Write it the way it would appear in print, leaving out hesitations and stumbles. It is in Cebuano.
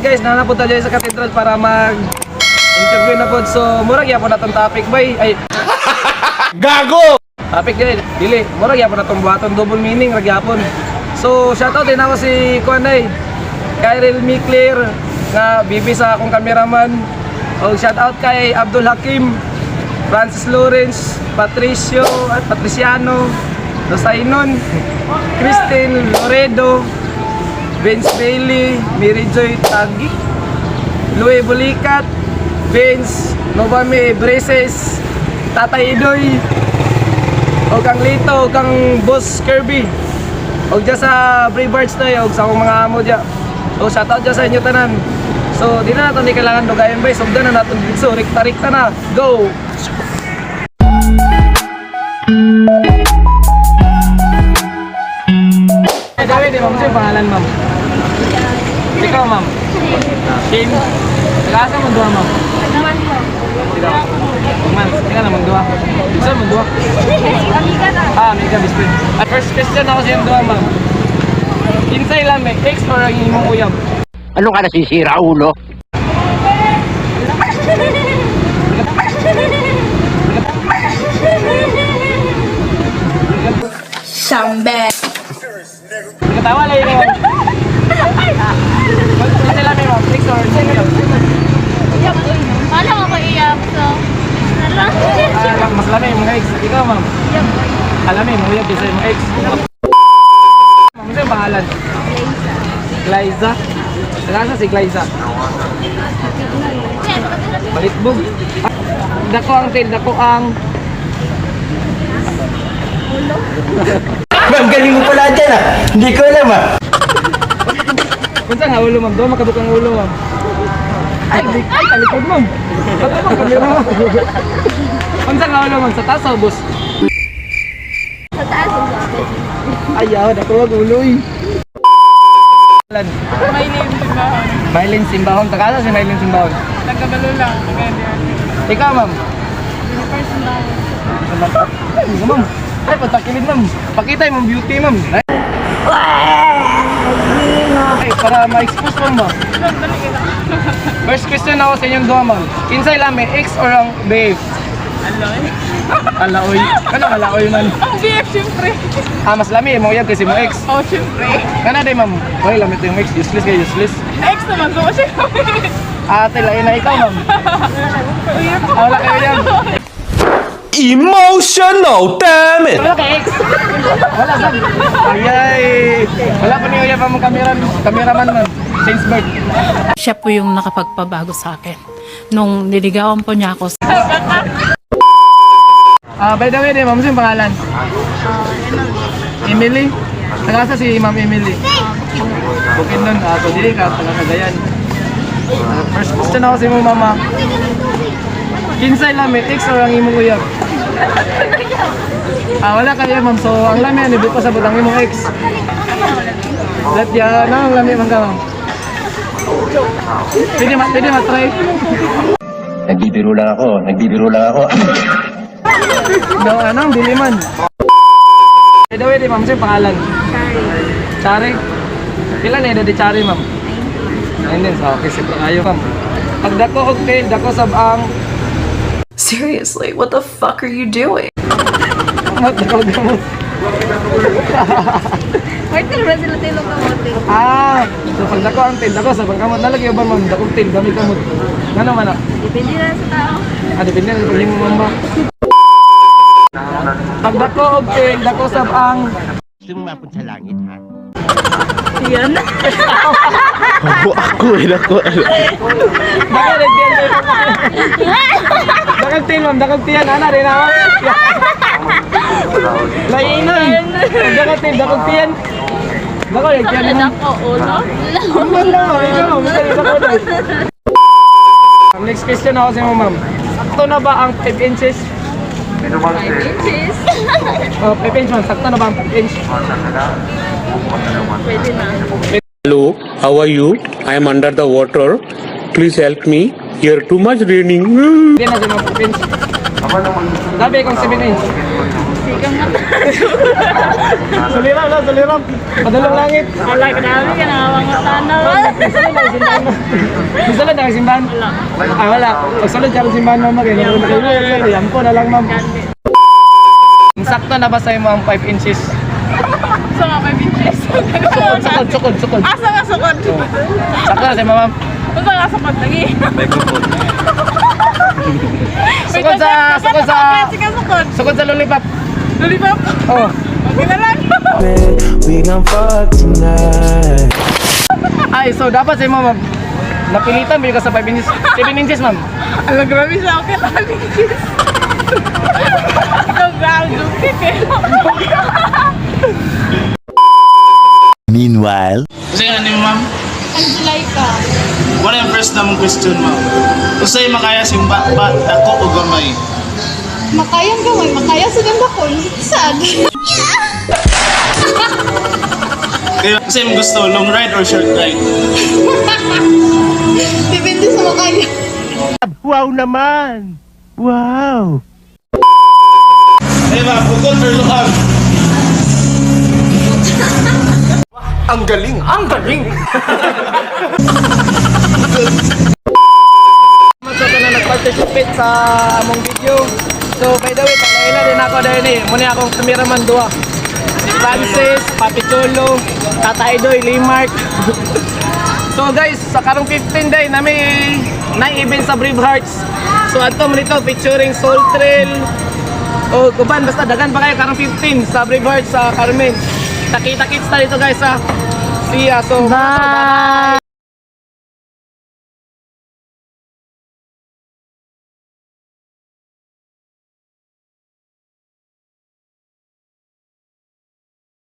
Guys, naa na punta dyan sa cathedral para mag interview na po. So, murag gyapon na tong topic bay. Ay, Gago! Topic dili, dili. Murag gyapon na tong buhaton, double meaning ra gyapon. So, shoutout din ako si Kuanay. Kyril Mikler nga bibi sa akong cameraman. O shoutout kay Abdul Hakim, Francis Lawrence, Patricio at Patriciano, Rosainon, Christine Loredo, Vince Bailey, Mary Joy Tagi, Louis Bulikat, Vince Novame Braces, Tatay Idoy, o kang Lito, o kang Boss Kirby. O dyan sa Brave Hearts na o sa akong mga amo dyan. O shoutout dyan sa inyo tanan. So, di na natin di kailangan dugayan ba, sugdan na natin dito. Rekta-rekta na. Go! Ay, David, ma'am, sino yung pangalan, ma'am? Ikaw, ma'am. Shane. Nag-asa mo duha, ma'am? Naman po. Ikaw. Man, ikaw naman duha. Saan mo duha? Amiga na. Ah, amiga, best friend. At first question ako sa iyong duha, ma'am. Kinsay lang may ex or ang imong uyab? Ano ka nasisira, ulo? Sambe. Katawa lang yun. Kinsay lang may ma'am, ex or imong uyab? Wala ko ko iyak, so. Ano? Ah, mas lami yung mga ex. Ikaw, ma'am. Alam mo, imong uyab kaysa imong ex. Ma'am, ano yung pangalan? Glyza. Nasa si Glyza? Balitbog. Dako ang tail, dako ang Ma'am, galing mo pala dyan ah. Hindi ko alam ah. Kunsa nga ulo, ma'am? Doon makabuk ang ulo, ma'am. Ay, ay, talikod, ma'am. Ba't mo kamera mo? Kunsa nga ulo, ma'am? Sa taas o ubos? Sa taas ang sabi. Ayaw, dako ang ulo eh. Maylin Simbahon. Mylene Simbahon. Tagasa si Mylene Simbahon. Nagkabalo lang. Ikaw, ma'am. Jennifer Simbahan. Ay, ma'am. Ay, patakilid, ma'am. Pakita yung beauty, ma'am. Ay, para ma-expose, ma'am ba? First question ako sa inyong duha, ma'am. Kinsay lang may ex or ang babe? Aloy. Alaoy. Ano alaoy man? Ang BF, syempre. Ah, mas lami mo yan kasi mo ex. Oh, syempre. Kana day, ma'am. Hoy, lami to yung ex. Useless kay useless. Ex naman, so syempre. Ate, lain na ikaw, ma'am. Ah, wala kayo yan. Emotional, damn it! Wala kay ex. Wala sab. Ayay. Wala pa niyo pa mong camera, cameraman man. Since birth. Siya po yung nakapagpabago sa akin. Nung niligawan po niya ako, Ah, by the way, di, ma'am, sino yung pangalan? Emily. Taga si Ma'am Emily? Bukidnon. Ah, so dili ka taga Cagayan. Ah, first question ako sa imong mama. Kinsay lami, ex or ang imong uyab? Ah, wala kayo, ma'am. So, ang lami, ano, pa sa ang imong ex. Let ya, na ang lami man ka, ma'am. Pwede ma-try. Nagbibiro lang ako, nagbibiro lang ako. No, anong dili man. By the way, di, ma'am, sino yung pangalan? Sorry. Chari. Pila na edad ni Chari, ma'am? 19. So, okay, sipra kayo, ma'am. Pag dako og tail, dako sab ang Seriously, what the fuck are you doing? Kamot, dako og gamot. Pwede naman sila tilong kamote. Ah, so pag dako ang tail, dako sab ang kamot. Nalagay ba, ma'am, dako og tail, dami kamot. Ngano man na? Depende na sa tao. Ah, depende na sa pag ma'am ba. Pag dako og tail, dako sab ang Gusto mo mapunta sa langit, ha? Yan. Ako, eh, ako. Dako rin tail. Dako tail, ma'am, dako tail. Ana rin ako. Lainan. Dako tail, dako tail. Dako rin tail, ma'am. Dako, ulo. Wala, ikaw, ikaw, ikaw. Next question ako sa iyo, ma'am. Sakto na ba ang 5 inches? 5 inches. Oh, 5 inch, ma'am. Sakto na ba ang 5 inch? Pwede na. Hello, how are you? I am under the water. Please help me. Here too much raining. Hindi na siya, ma'am, 5 inch. Sabi kung 7 inch. 7 Sigang mata. Sulirap lang, sulirap. Padulong langit. Wala, grabe ka na. Mga tanaw. Gusto lang na simbahan? Wala. Ah, wala. Pagsulod ka rin simbahan, ma'am. Kaya naman kayo. Yampo na lang, ma'am. Sakto na ba sa'yo mo ang 5 inches? Sa mga may bitches. Sukod, sukod, sukod, sukod. Asa nga sukod? Sakto na sa'yo, ma'am. Asa nga sukod lagi? Sukod sa, sukod sa, Sige sukod. sukod sa lollipop. Lollipop. Oh. Okay na lang. We gon' fuck tonight. Ay, so dapat sa'yo, ma'am. Napilitan ba yun ka sa 5 inches? 7 inches, ma'am. Ala, grabe siya. Okay lang, bitches. Ikaw, grabe. Joke eh. Meanwhile. Kasi ano ni ma'am? Angelica. Wala yung first namong question, ma'am. Usay makaya simba ba dako o gamay? Makayang gamay, makaya sa ganda ko. Sad. Kaya kasi yung gusto, long ride or short ride? Depende sa makaya. Wow naman! Wow! Ay ma'am, bukod or lukang? Ang galing! Ang galing! Salamat sa tanan nag-participate sa among video. So by the way, palaila din ako dahil eh. Muna akong cameraman duha. Si Francis, Papi Cholo, Tata Idoy, Lee Mark. So guys, sa karong 15 day nami na event sa Brave Hearts. So adto mo nito featuring Soul Trail. O kuban basta dagan pa kayo karong 15 sa Brave Hearts sa Carmen. Takita-kits ta dito guys ha. See ya. So bye.